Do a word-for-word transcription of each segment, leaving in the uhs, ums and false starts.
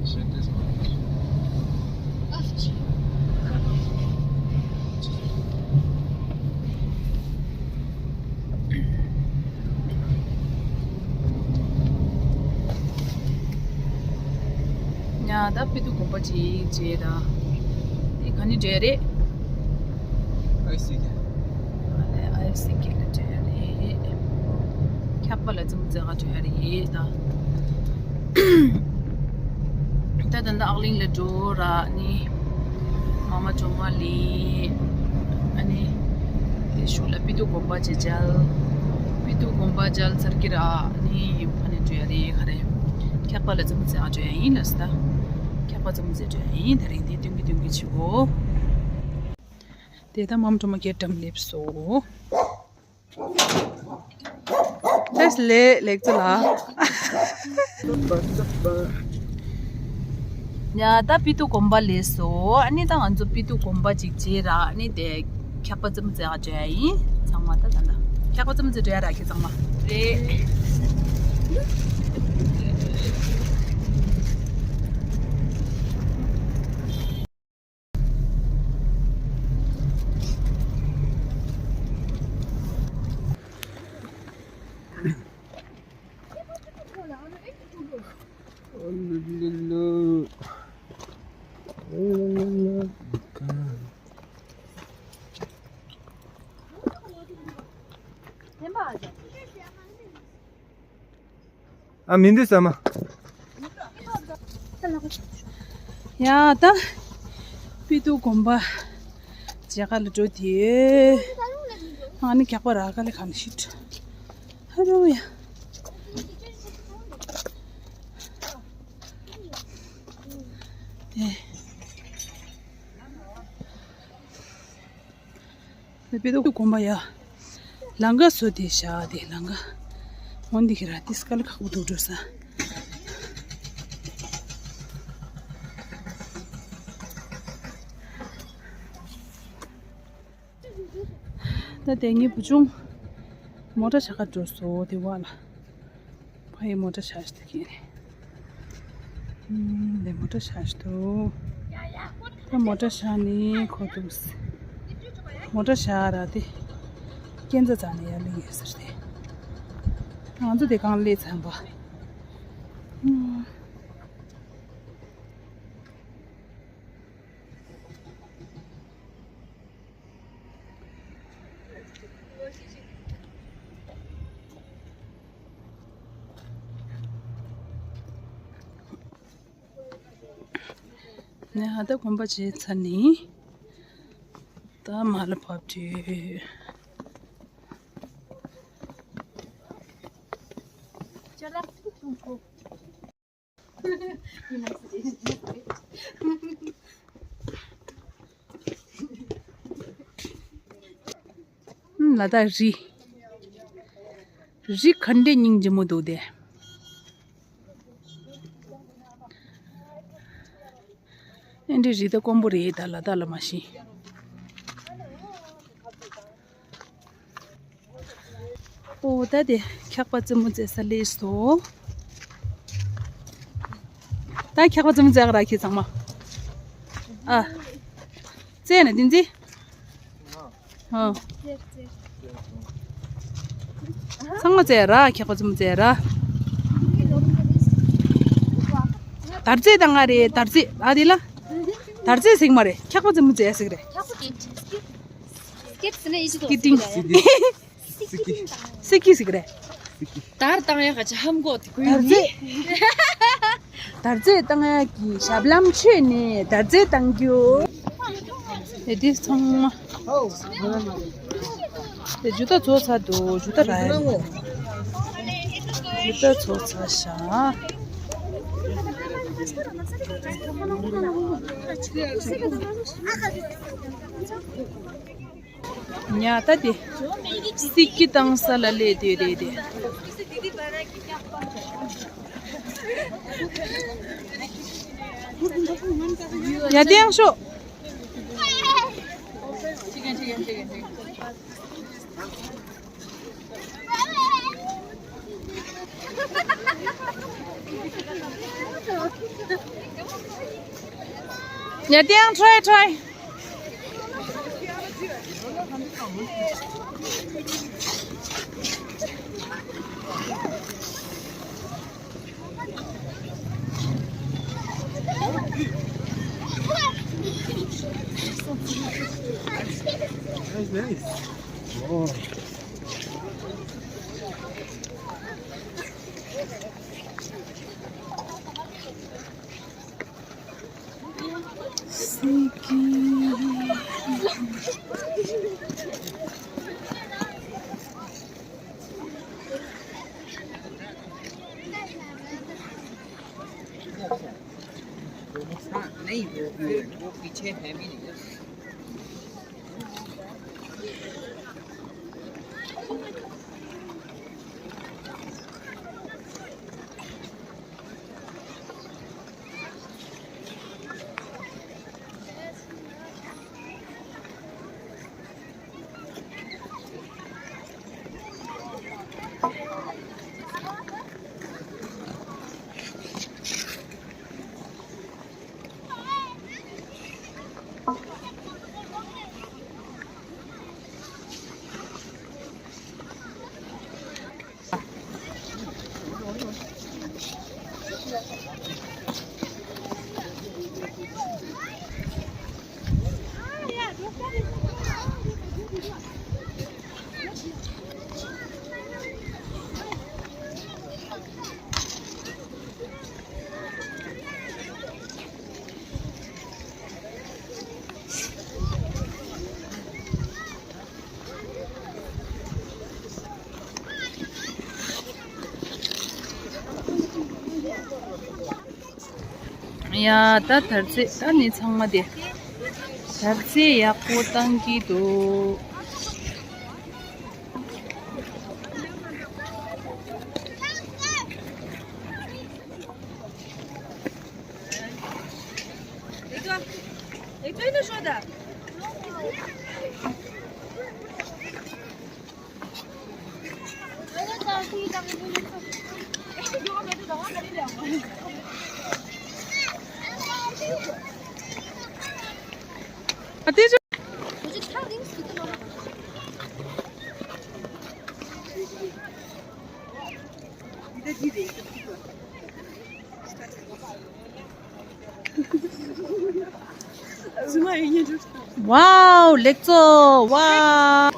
ཡ་ད་པི་ཏུ་དགོན་པ་ཅིག་བྱས་ད། དེ་ག་ནས་འགྲོ་ཡ་རེད། ཨའི་སི་ཀེ། ཨ་ལས་ཨའི་སི་ཀེ་ལ་འགྲོ་ཡ་རེད། འཁྱག་པ་ལ་ཙམ་ཙེ་ག་འགྲོ་ཡ་རེད་ད། ད་ད་ལྟ་ཨག་གླིང་ལ་འགྲོ་ར་ནི། མ་མ་གྲོ་མ་ལི། ཨ་ནི། དེ་ཤུག་ལ་པི་ཏུ་དགོན་པ་ཅིག་མཇལ། པི་ཏུ་དགོན་པ་མཇལ་ཚར་གི་ར་ནི། ཨ་ནི་འགྲོ་ཡ་རེད་ག་རེ། འཁྱག་པ་ལ་ཙམ་ཙེ་ག་འགྲོ་ཡ་ཡིན་ལ་ས་ད། འཁྱག་པ་ཙམ་ཙེ་འགྲོ་ཡ་ཡིན། ད་རིང་དེ་སྟོན་གི་སྟོན་གི་བྱེད་གོ། དེ་ད་མ་མ་གྲོ་མ་སྐྱེལ་འགྲམ་སླེབས་སོ། ལེགས་ལེགས་ལེགས་ཚོ་ལ། ཡ་ད་པི་ཏུ་དགོན་པ་སླེབས་སོ། ཨ་ནི་ད་ང་ཚོ་པི་ཏུ་དགོན་པ་ཅིག་མཇལ་ར། ཨ་ནི་དེ་འཁྱག་པ་ཙམ་ཙེ་ག་འགྲོ་ཡ་ཡིན། ཚང་མ་ད་ད་ད་འཁྱག་པ་ཙམ་ཙེ་འགྲོ་ཡ་ར་ཁྱེད་ཚང་མ་རེད། ཨ་མི་འདུག་ཟ་མ། ཡ་ད། པི་ཏུ་དགོན་པ་མཇལ་ག་ལ་འགྲོ་དེ། ཨ་ནི་འཁྱག་པ་ར་ག་ལ་ག་ནས་ཤིག་ཧ་རོ་ཡ། དེ། པི་ཏུ་དགོན་པ་ཡ། ལང་ཀ་བཟོ་དེ་བཞག་དེ་ལང་ཀ། འོན་ཏེ་ཁྱེད་རང་ཏིས་ཀ་ལ་ཁག་པོ་འདུག་འགྲོ་ས། ད་དེ་ངའི་བུ་ཆུང་མོ་ཊ་བཞག་ག་འགྲོ་སོ་དེ་བ་ལ། ཕ་ཡི་མོ་ཊ་བཞག་ཤི་ཐུག་གི་རེད། ཨུམ། ལས་མོ་ཊ་བཞག་ཤི་ཐུག་ད་མོ་ཊ་བཞག་ནི་ཁོ་ཐུག་སི། མོ་ཊ་བཞག་ར་དེ། སྐྱེན་རྩ་རྩ་ནས་ཡར་ལེན་ཡོད་ཟེར་ཏེ། ང་ཚོ་དེ་གང་ལས་ཚན་པ། ཨུམ། ནས་ཧ་ད་གོམ་པ་བྱས་ཚར་ནི། ད་མ་ལ་བབས་དུས། ལ་དྭགས་རི། རི་ག་འདྲའི་སྙིང་རྗེ་མོ་འདུག་དེ། ཨེ་འདྲའི་རི་ད་དཀོན་པོ་རེད་ད་ལ་དྭགས་ལ་མ་ཤེས། ཨོ་ད་དེ་འཁྱག་པ་རྩེད་མོ་རྩེ་ས་སླེབས་སོང་། ད་འཁྱག་པ་རྩེད་མོ་རྩེ་ག་ར་ཁྱེད་ཚང་མ། ཨ། རྩེ་ན་དེ་འཛི། ཨ། ཚང་མ་རྩེ་ར་འཁྱག་པ་རྩེད་མོ་རྩེ་ར། དར་རྩེ་དང་ང་རེད་དར་རྩེ་ཨ་དེ་ལ། དར་རྩེ་ཟིག་མ་རེད་འཁྱག་པ་རྩེད་མོ་རྩེ་ཟིག་རེད། སི་ཀི་ཏིང་། སི་ཀི་སི་ཀི་ཟིག་རེད། དར་བཏང་ཡག་ག་ཅི་ཧམ་གོ་དེ་ཀུན་དར་རྩེ། དར་རྩེ་བཏང་ཡག་གི་ཞབས་ལྷམ་ཆོད་ནས་དར་རྩེ་བཏང་རྒྱུ། དེ་དུས་ཚང་མ། དེ་ཇུ་ཏ་ཚོ་ཚ་དུ་ཇུ་ཏ་ར་ཡ། ཇུ་ཏ་ཚོ་ཚ་ཤ། ཉ་ད་དེ། སི་ཀི་བཏང་ས་ལ་སླེབས་དུས་རེད་དེ། ཡ་དེ་ཡང་ཤོག Yeah, Tiang, try, try. That's nice. Oh. नहीं, वो, वो, वो पीछे है भी नहीं। ཡ། ད་དར་རྩེ་ད་ནི་ཚང་མ་དེ་དར་རྩེ་ཡག་པོ་བཏང་གི་འདུག Wow, ལེགས་སོ། Wow.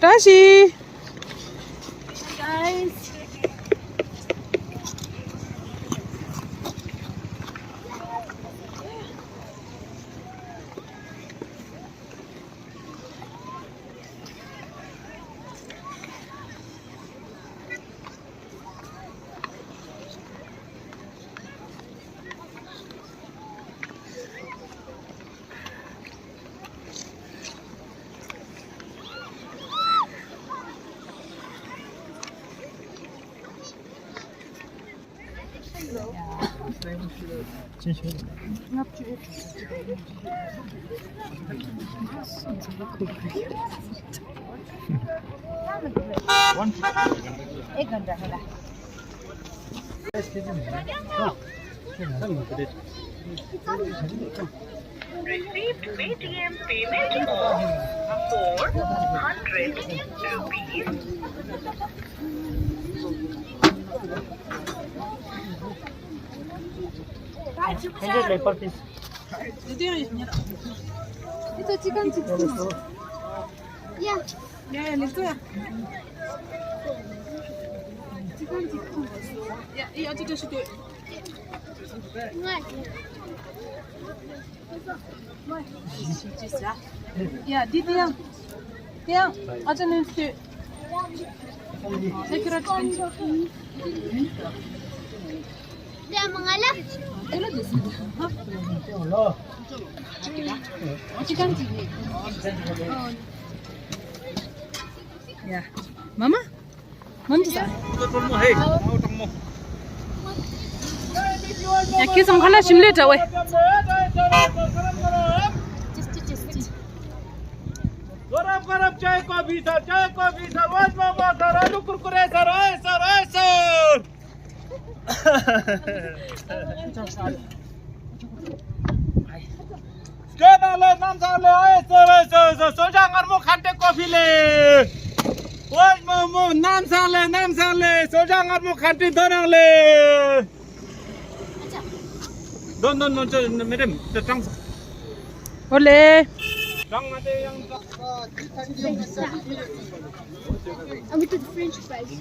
བཀྲ་ཤིས། एक घंटा है। Received Paytm payment of four hundred rupees. Hundred like per piece. It's a chicken sixty. Yeah. Yeah, yeah, let's go. Chicken sixty. Yeah, yeah, chicken sixty. ཡ། འདི་དེ་ཡང་། དེ་ཡང་ཨ་ཅག་ནོན་ཏེ། ས་ཁྱི་ར་ཅི་ཀན་ཅི། དེ་ཡང་མ་ང་ལ། དེ་ལ་དེ་སུ། ཅི་ཀན་ཅི་ནི། ཡ། མ་མ། ནམ་ཟ། ཀྲོང་མོ་ཧེ། ཀྲོང་མོ། ཡ། ཁྱེད་ཚང་ཁ་ལ་ཞིམ་ལས་འདྲ་བས། गरम गरम चाय कॉफी सर, चाय कॉफी सर, वेज मोमो सर, आलू कुरकुरे सर, आए सर, आए सर। སྐད་ནང་ལས་གནམ་ས་ལས་ཨེ་སོ་རེ་སོ་སོ་སོ་ཇ་མངར་མོ་ཁ་འབྲས་ཀོ་ཕི་ལས། ཝེ་མོ་མོ་གནམ་ས་ལས་གནམ་ས་ལས་སོ་ཇ་མངར་མོ་ཁ་འབྲས་དོ་རང་ལས། དོ་དོ་དོ་ཅོ་མི་རེམ་དེ་གྲངས་སོ། ཨོ་ལེ། གྲངས་ང་དེ་ཡང་། I'm with the French fries.